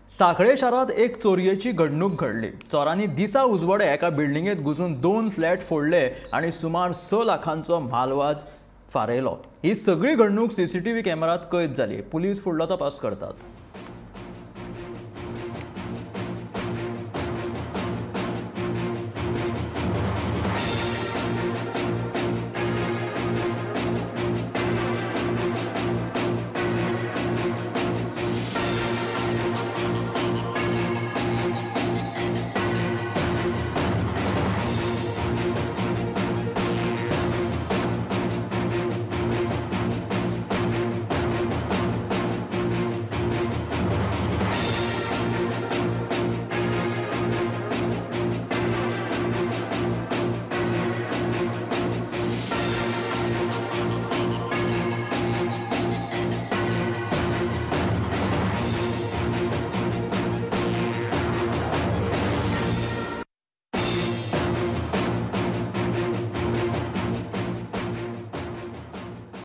सांखळे शारांत एक चोरयेची घडणूक घडली. चोरांनी दिसा उजवाडे एका बिल्डिंगेत घुसून 2 फ्लॅट फोडले आनी सुमार 6 लाखांचो म्हालवाज फारयलो. ही सगळी घडणूक सीसीटीव्ही कॅमेरात कैद जाली. पुलीस फुडलो तपास करतात.